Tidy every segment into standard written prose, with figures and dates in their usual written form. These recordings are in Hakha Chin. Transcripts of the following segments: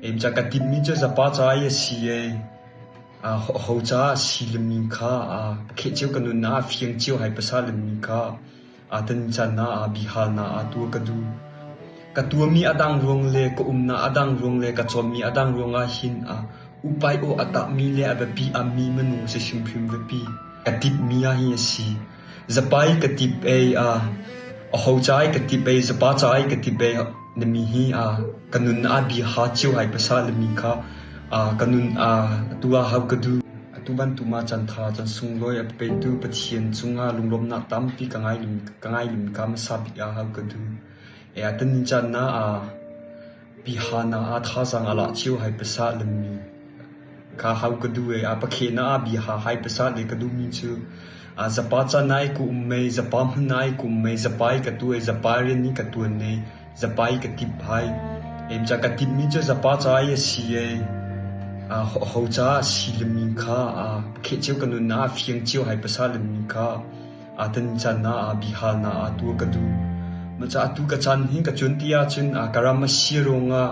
Ca ka timhmi cu zapa ca i a si i ho caah a si lemi kha kheh cio ka nunnak ah fiang cio hai pasa lemi kha tan caan ah biahalnak ah tuah ka duh. Ka tuahmi a dang ruang le ka umnak a dang ruang le ka cawnmi a dang ruangah hin upai aw a tahmi le a biapi ammi minung si hrimhrim biapi ka timhmi ah hi a si. Zapai ka tip ei aho ca i ka tip ei zapa ca i ka tip ei nami hi ka nun ah bi ha cio hai pasa lami kha ka nun atu ah hau ka duh. Atu bantuk ma caan tha caan sunglawi a petu Pathian cungah lunglawmhnak tampi ka ngai ka ngai limi kha hmasa bik ah hau ka duh. E atan ni caan na bihana ah thazaang a lah cio hai pasa lami Ka hau ka duh i a pakheh na a biha hai pasa le ka duhmi cu a zapa can ai ku um mei, zapa hmun ai ku um mei, zapa i ka tu i zapa rian i ka tuan i zapa i ka tip hai. Em ca ka tipmi cu zapa ca i a si i a ho ca a si lemi kha a kheh cio ka nun ah a fiang cio hai pasa lemi kha a tan can ah a bihal na a tu ka duh. Ma ca atu ka chan hi ka cun ti ahcun a ka ram a si ruangah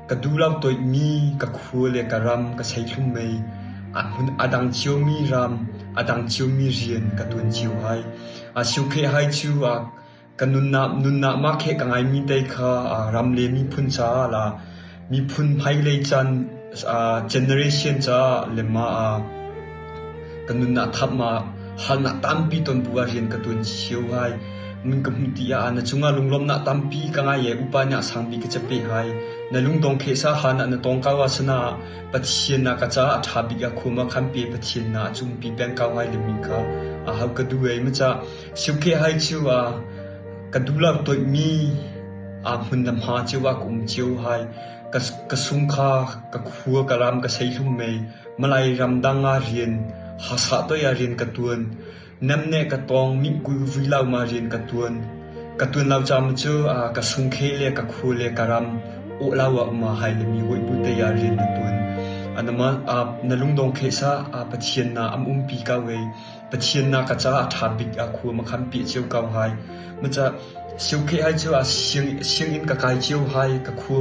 Ka duh lo toihmi ka khua le ka ram ka seithlum mei, a hmun a dang ciomi ram, a dang ciomi rian ka tuan cio hai. A siukheh hai cu a ka nunnak nunnak mah kheh ka ngaimi te kha ram le miphun caah la miphun hmailei caan generation caah le mah Ka nunnak thap ma halnak tampi ton bu ah rian ka tuan cio hai. Mun ka hmuh ti ah na cungah lunglawmhnak tampi ka ngai e upa nih a sangbi ka cape hai. Na lungdong khesa han ah na tong kau ah sana Pathian na ka caah a ṭha bik ah khua ma khan pe Pathian na a cungpi peng kau hai lemi kha a hau ka duh ei ma ca siukhe hai cu a ka duh lo toihmi a hmun lam ha cio ah ka um cio hai. Ka ka sung kha ka khua ka ram ka seihlum mei Malay ramdang ah rian hasa toi ah rian ka tuan. Namneh ka tong mihkui vui lo ma rian ka tuan. Ka tuan lo cam cu ka sungkhe le ka khu le ka ram awh lo ah uma hai le mi woi bu te ah rian na tuan. Anama na lungdong khe sa Pathian na am umpi ka wei. Pathian na ka ca a ṭha bik a khua ma khan pi cio kau hai. Maca siukhe hai cu a siang sianginn ka kai cio hai ka khu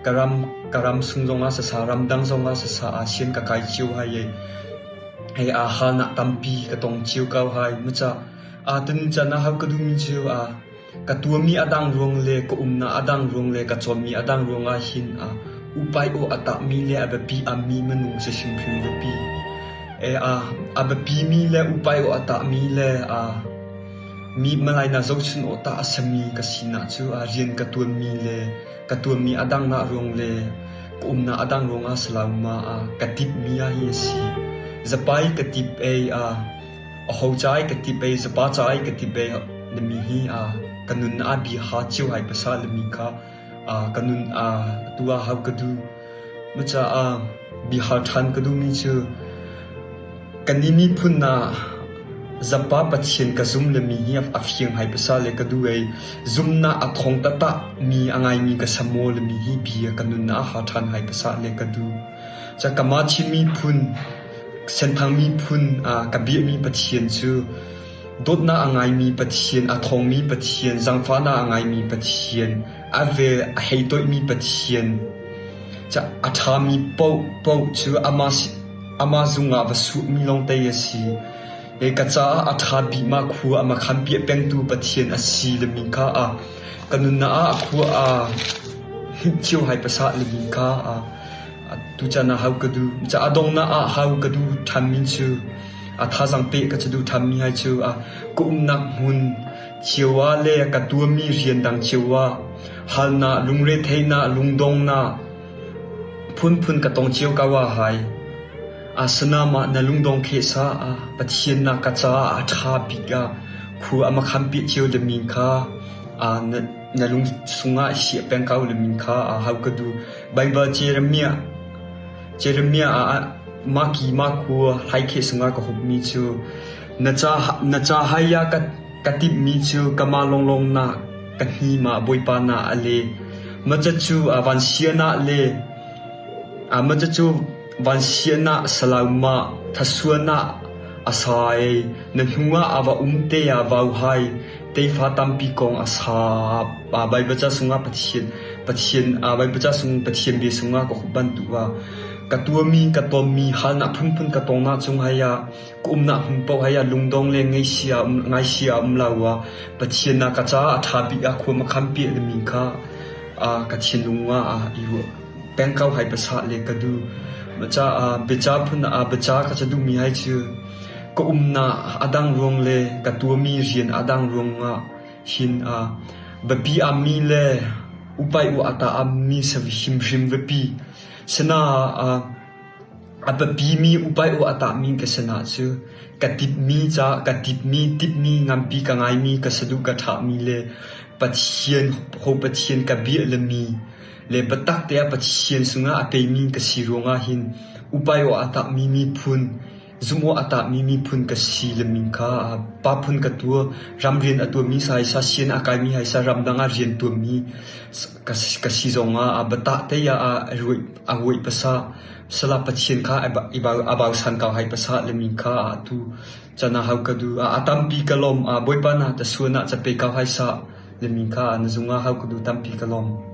Ka ram ka ram sung zongah sasa ramdang zongah sasa ASEAN ka kai cio hai i hei aa halnak tampi ka tong cio ko hai. Maca aa tun can ah hau ka duhmi cu a ka tuahmi a dang ruang le ka umnak a dang ruang le ka cawnmi a dang ruangah hin a upai aw a tahmi le a biapi ammi minung si hrimhrim biapi. E a a biapi mi le upai aw a tahmi le a mi malai na zohchun aw tah a sami ka sinak cu a rian ka tuanmi le Ka tuanmi a dangnak ruang le ka umnak a dang ruangah si lo ma ka tipmi ah hi a si. Zapai ka tip ei a aho ca i ka tip ei zapa ca i ka tip ei lami hi a ka nun a bi ha cio hai pasa lami kha a ka nun a tu ah hau ka duh. Maca a bihal ṭhan ka duhmi cu Kan i miphun ah zapa Pathian ka zum le mi hi a fiang hai pasa le ka duh ei. Zumnak a thong taktak mi a ngaimi ka samo le mi hi bia ka nunnak a ha ṭhan hai pasa le ka duh. Ca ka Chin miphun, Senthang miphun ah ka biakmi Pathian cu dawtnak a ngaimi Pathian, a thawngmi Pathian, zaangfahnak a ngaimi Pathian, a vel a hei toihmi Pathian, ca a ṭhami paohpaoh cu amah Amah zung ah va suhmi lawngte a si. Hi ka caah a ṭha bik ma khua a khan piah pengtu Pathian a si lemi kha a ka nunnak ah a khua a hmuh cio hai pasah lemi kha a tuchan ah hau ka duh. Ca a donghnak ah hau ka duh ṭhanmi cu a thazaang peh ka duh ṭhanmi hai cu a ka umnak hmun cio ah le ka tuahmi rian dang cio ah halnak, lungretheihnak, lungdongnak, Phunphun ka tong cio ko ah hai. Asinain na lungdong khehsa ah Pathian na ka caah a ṭha bik ah khu a makhan piah cio demi kha na, na lung chungah siah peng ko demi kha a hau ka duh. Baibal Jeremiah Jeremiah ah maki maku hlai kheh sungah ka hupmi cu na ca na ca hai ah ka Ka timhmi cu kamah lawnglawng na ka hni ma Bawipa na a le. Maca cu vansian ah le maca cu vansian ah salau ma thasuan ah a sa ei. Na hnu ah a va um te ah vau hai. Tefa tampi kong a sa. Baibal ca sungah Pathian. Pathian Baibal ca sung Pathian bia sungah ka hup bantuk ah ka tuahmi ka tonmi halnak phunphun ka tongnak cung hai ah ka umnak hmun paoh hai ah lungdong le ngaihsia um ngaihsia um lo ah Pathian ah ka caah a ṭha bik ah khua ma khan piah mi kha ka thinlung ah i ruah peng ko hai pasah le ka duh. Caah biaca phun ah biaca ka ca duhmi hai cu ka umnak a dang ruang le ka tuahmi rian a dang ruangah hin biapi ammi le upai u ata ammi hrimhrim biapi sana a biapimi upai u a tahmi ka sana cu ka tipmi ca ka tipmi tipmi nganpi ka ngaimi ka saduh ka ṭhahmi le Pathian ho Pathian ka bia le mi le biatak te ah Pathian sungah a peimi ka si ruangah hin upai u a tahmi miphun Zumh a tahmi miphun ka si le min kha pa phun ka tuah. Ramrian a tuahmi sa hi sa sian a kaimi hai sa ramdang ah rian tuahmi ka, ka si zongah a batah te ah a ruih pasa sala Pathian kha a bausan kau hai pasa le min kha a tu cana hau ka du a tampi ka lom a Bawipa na ta suan ah cape kau hai sa le min kha na zungah hau ka du tampi ka lom.